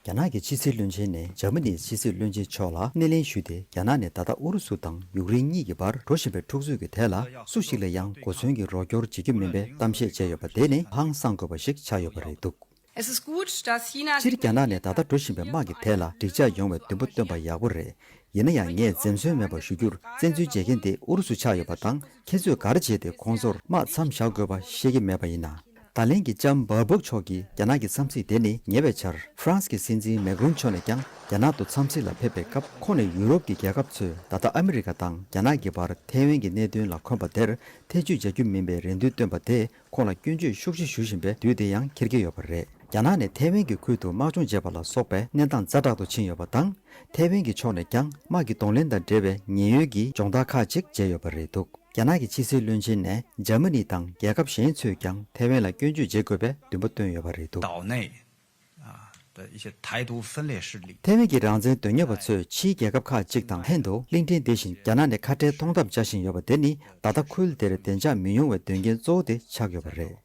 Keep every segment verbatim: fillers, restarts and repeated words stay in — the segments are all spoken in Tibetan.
རྒྱ་ནག་གི་ཕྱི་སྲིད་བློན་ཆེན་ནས་འཇར་མ་ནིའི་ཕྱི་སྲིད་བློན་ཆེན་མཆོག་ལ་སྣེ་ལེན་ཞུས་ཏེ། རྒྱ་ནག་ནས་ད་ལྟ་ཨུ་རུ་སུ་དང་ཡུཀ་རེན་གཉིས་ཀྱི་བར་འགྲོ་བཞིན་པའི་འཁྲུག་རྩོད་ཀྱི་ཐད་ལ་སུ་ཞིག་ལ་ཡང་གོ་མཚོན་གྱི་རོགས་སྐྱོར་བྱེད་རྒྱུ་མིན་པའི་གཏམ་བཤད་བྱས་ཡོད་པ་དེ་ནི་ཧང་སངས་དགོས་པ་ཞིག་ཆགས་ཡོད་པ་རེད་འདུག། Es ist gut, dass China སྤྱིར་རྒྱ་ནག་ནས་ད་ལྟ་འགྲོ་བཞིན་པའི་དམག་གི་ཐད་ལ་འགྲིག་འཇགས་ཡོང་བའི་འདུན་པ་བཏོན་པ་ཡག་པོ་རེད། ཡིན་ན་ཡང་ངས་འཛེམ་ཟོན་མེད་པར་ཞུ་རྒྱུར། བཙན་འཛུལ་བྱེད་མཁན་དེ་ཨུ་རུ་སུ་ཆགས་ཡོད་པ་དང་། ཁྱེད་ཚོས་ག་རེ་བྱས་ཏེ་ཁོང་ཚོར་དམག་མཚམས་བཞག་དགོས་པ་ཤེས་ཀྱི་མེད་པ་ཡིན་ན། ད་ལན་གྱི་ལྕམ་སྦར་སྦོག་མཆོག་གིས་རྒྱ་ནག་གི་འཚམས་གཟིགས་དེ་ནི་ཉེ་བའི་ཆར་ཧྥ་རན་སི་གི་སྲིད་འཛིན་མེག་རོན་མཆོག་ནས་ཀྱང་རྒྱ་ནག་ཏུ་འཚམས་གཟིགས་ལ་ཕེབས་པའི་སྐབས། ཁོང་ནས་ཡུ་རོབ་ཀྱི་རྒྱལ་ཁབ་ཚོས་ད་ལྟ་ཨ་མི་རི་ཀ་དང་རྒྱ་ནག་གི་བར་ཐའེ་ཝན་གྱི་གནད་དོན་ལ་འཁོན་པ་དེར་ཐེ་བྱུས་རྒྱག་རྒྱུ་མིན་པའི་རེ་འདུན་བཏོན་པ་དེས་ཁོང་ལ་སྐྱོན་བརྗོད་ཤུགས་ཆེ་ཞུ་བཞིན་པའི་དུས་དེ་ཡང་འཁེལ་གྱི་ཡོད་པ་རེད། རྒྱ་ནག་ནས་ཐའེ་ཝན་གྱི་ཁུལ་དུ་དམག་སྦྱོང་བྱེད་པ་ལ་སོགས་པའི་གནས་སྟངས་ཛ་དྲག་ཏུ་ཕྱིན་ཡོད་པ་དང་། ཐའེ་ཝན་གྱི་ཕྱོགས་ནས་ཀྱང་དམག་གི་གདོང་ལེན་དང་འབྲེལ་བའི་ཉེན་གཡོལ་གྱི་སྦྱོང་བརྡར་ཁག་ཅིག་བྱས་ཡོད་པ་རེད་འདུག། རྒྱ་ནག་གི་ཕྱི་སྲིད་བློན་ཆེན་ནས་འཇར་མ་ནི་དང་རྒྱལ་ཁབ་གཞན་ཚོས་ཀྱང་ཐའེ་ཝན་ལ་སྐྱོན་བརྗོད་བྱེད་དགོས་པའི་འདུན་པ་བཏོན་ཡོད་པ་རེད་འདུག། 岛内 啊的一些台独分裂势力。 ཐའེ་ཝན་གྱི་རང་བཙན་དོན་གཉེར་བ་ཚོས་ཕྱིའི་རྒྱལ་ཁབ་ཁག་ཅིག་དང་ལྷན་དུ་གླིང་ཕྲན་དེ་བཞིན་རྒྱ་ནག་ནས་ཁ་བྲལ་གཏོང་ཐབས་བྱ་བཞིན་ཡོད་པ་དེ་ནི། ད་ལྟ་ཁུལ་དེར་བདེ་འཇགས་མི་ཡོང་བའི་དོན་རྐྱེན་གཙོ་བོ་དེ་ཆགས་ཡོད་པ་རེད།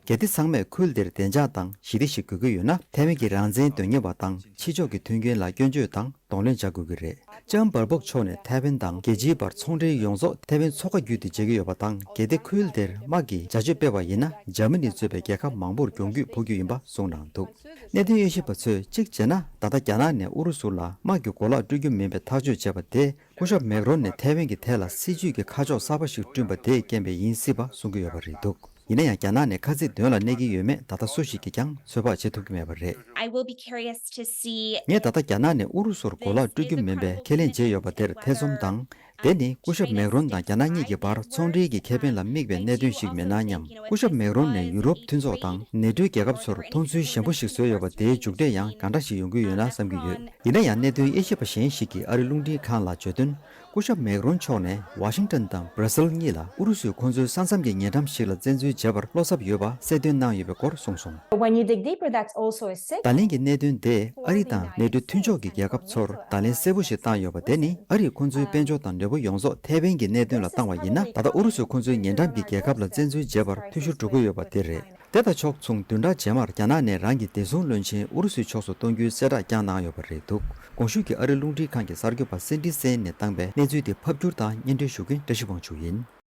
གལ་ཏེ་ཚང་མས་ཁུལ་དེར་བདེ་འཇགས་དང་ཞི་བདེ་ཞིག་དགོས་ཀྱི་ཡོད་ན། ཐའེ་ཝན་གྱི་རང་བཙན་དོན་གཉེར་བ་དང་ཕྱི་ཕྱོགས་ཀྱི་མཐུན་རྐྱེན་ལ་སྐྱོན་བརྗོད་དང་གདོང་ལེན་བྱ་དགོས་ཀྱི་རེད། ལྕམ་སྦར་སྦོག་མཆོག་ནས་ཐའེ་ཝན་དང་རྒྱལ་སྤྱིའི་བར་ཚོང་འབྲེལ་ཡོངས་རྫོགས་ཐའེ་ཝན་མཚོ་ཁ་བརྒྱུད་དེ་བྱེད་ཀྱི་ཡོད་པ་དང་། གལ་ཏེ་ཁུལ་དེར་དམག་གིས་བྱ་སྤྱོད་སྤེལ་བ་ཡིན་ན། འཇར་མ་ནི་གཙོས་པའི་རྒྱལ་ཁབ་མང་པོར་གྱོང་གུད་ཕོག་རྒྱུ་ཡིན་པ་གསུངས་གནང་འདུག། གནད་དོན་དབྱེ་ཞིབ་པ་ཚོས་གཅིག་བྱས་ན། ད་ལྟ་རྒྱ་ནག་ནས་ཨུ་རུ་སུ་ལ་དམག་གི་གོ་ལག་སྤྲོད་རྒྱུ་མིན་པའི་ཐག་གཅོད་བྱས་པ་དེས། སྐུ་ཞབས་མེག་རོན་ནས་ཐའེ་ཝན་གྱི་ཐད་ལ་སྲིད་ཇུས་ཀྱི་ཁ་ཕྱོགས་གསར་པ་ཞིག་བསྐྲུན་པ་དེའི་རྐྱེན་པས་ཡིན་སྲིད་པ་གསུང་གི་ཡོད་པ་རེད་འདུག། ཡིན་ན་ཡང་། རྒྱ་ནག་ནས་ཁ་ཚིག་དོན་ལ་གནས་ཀྱི་ཡོད་མེད་ད་ལྟ་སུ་ཞིག་གིས་ཀྱང་ཚོད་དཔག་བྱེད་ཐུབ་ཀྱི་མེད་པ་རེད། I will be curious to see ངས་ད་ལྟ་རྒྱ་ནག་ནས་ཨུ་རུ་སུར་གོ་ལག་སྤྲོད་རྒྱུ་མིན་པའི་ཁས་ལེན་བྱས་ཡོད་པ་དེར་ཐེ་ཚོམ་དང་། དེ་ནི་སྐུ་ཞབས་མེག་རོན་དང་རྒྱ་ནག་གཉིས་ཀྱི་བར་ཚོང་འབྲེལ་གྱི་ཁེ་ཕན་ལ་དམིགས་པའི་གནད་དོན་ཞིག་མིན་ན་སྙམ། སྐུ་ཞབས་མེག་རོན་ནས་ཡུ་རོབ་མཐུན་ཚོགས་དང་ནེ་ཊོའི་རྒྱལ་ཁབ་ཚོར་མཐོང་ཚུལ་ཞན་པོ་ཞིག་བཟོས་ཡོད་པ་དེའི་མཇུག་འབྲས་ཡང་གང་འདྲ་ཞིག་ཡོང་གི་ཡོད་ན་བསམ་གྱི་ཡོད། ཡིན་ན་ཡང་། གནད་དོན་དབྱེ་ཞིབ་པ་གཞན་ཞིག་གིས་ཨ་རི་རླུང་འཕྲིན་ཁང་ལ་བརྗོད་དོན། སྐུ་ཞབས་མེག་རོན་མཆོག་ནས་ཝ་ཤིང་ཏོན་དང་སྦྲ་སིལ་གཉིས་ལ་ཨུ་རུ་སུས་ཁོང་ཚོའི་ས་མཚམས་ཀྱི་ཉེ་འགྲམ་ཞིག་ལ་བཙན་འཛུལ་བྱས་པར་བློ་འཚབ་ཡོད་པ་གསལ་སྟོན་གནང་ཡོད་པའི་སྐོར་གསུངས་སོང་། When you dig deeper, that's also a signal. ད་ལན་གྱི་གནད་དོན་དེས་ཨ་རི་དང་ནེ་ཊོ་མཐུན་ཕྱོགས་ཀྱི་རྒྱལ་ཁབ་ཚོར་བརྡ་ལན་གསལ་པོ་ཞིག་བཏང་ཡོད་པ་དེ་ནི། ཨ་རིས་ཁོང་ཚོའི་དཔལ་འབྱོར་དང་ནུས་པ་ཡོངས་རྫོགས་ཐའེ་ཝན་གྱི་གནད་དོན་ལ་བཏང་བ་ཡིན་ན། ད་ལྟ་ཨུ་རུ་སུས་ཁོང་ཚོའི་ཉེ་འགྲམ་གྱི་རྒྱལ་ཁབ་ལ་བཙན་འཛུལ་བྱས་པར་འཐུས་ཤོར་འགྲོ་གི་ཡོད་པ་དེ་རེད། དེ་དང་ཕྱོགས་མཚུངས། བདུན་ཕྲག་རྗེས་མར་རྒྱ་ནག་ནས་རང་གི་བདེ་སྲུང་བློན་ཆེན་ཨུ་རུ་སུའི་ཕྱོགས་སུ་གཏོང་རྒྱུའི་གསལ་བསྒྲགས་བསྐྱངས་གནང་ཡོད་པ་རེད་འདུག། གོང་ཞུས་ཀྱི་ཨ་རི་རླུང་འཕྲིན་ཁང་གི་གསར་འགོད་པ་སེན་ཌི་སེན་ནས་བཏང་པའི་གནས་ཚུལ་དེ་ཕབ་སྒྱུར་དང་སྙན་སྒྲོན་ཞུ་མཁན་བཀྲ་ཤིས་དབང་ཕྱུག་ཡིན།